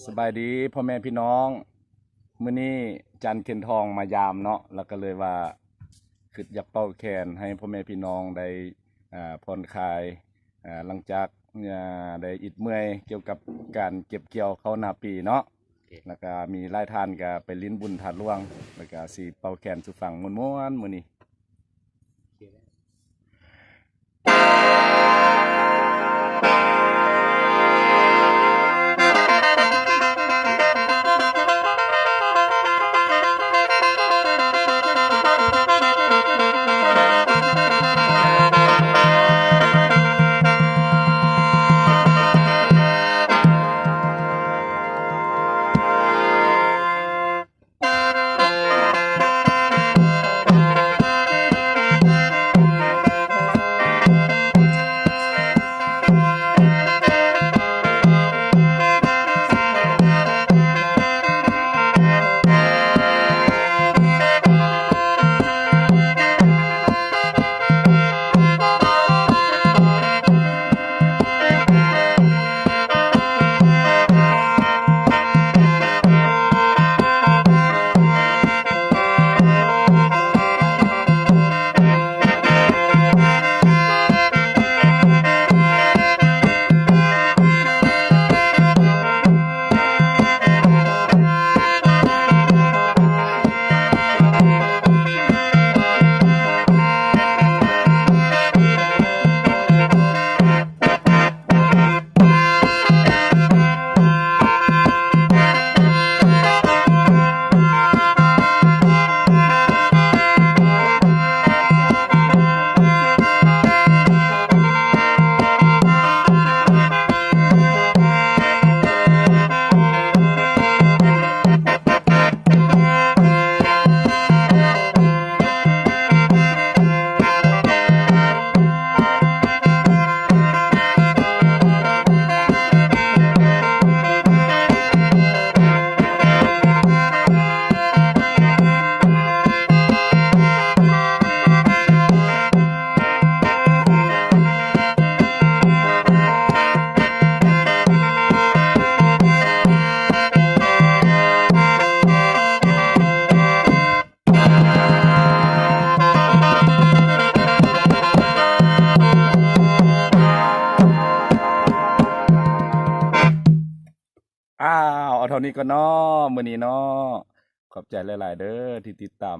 ສະບາຍດີພໍ່ແມ່ພີ່ນ້ອງ, ມື້ນີ້ຈານເຂັນທອງມາຢາມເນາະ ແລ້ວກໍເລີຍວ່າຄຶດຢາກເປົ່າແຄນໃຫ້ພໍ່ແມ່ພີ່ນ້ອງໄດ້ ອ່າ ຜ່ອນຄາຍ ອ່າ ຫຼັງຈາກ ອ່າ ໄດ້ອິດເມື່ອຍກ່ຽວກັບການເກັບກ່ຽວເຂົ້ານາປີເນາະ. ແລ້ວກໍມີຫຼາຍທ່ານກໍໄປຫຼິ້ນບຸນທາດຫຼວງ ແລ້ວກໍຊິເປົ່າແຄນສູ່ຟັງມ່ວນໆມື້ນີ້. ອ້າວ ເອົາເທົ່ານີ້ກ່ອນເນາະ ມື້ນີ້ເນາະ. ຂອບໃຈຫຼາຍໆເດີ້ທີ່ຕິດຕາມ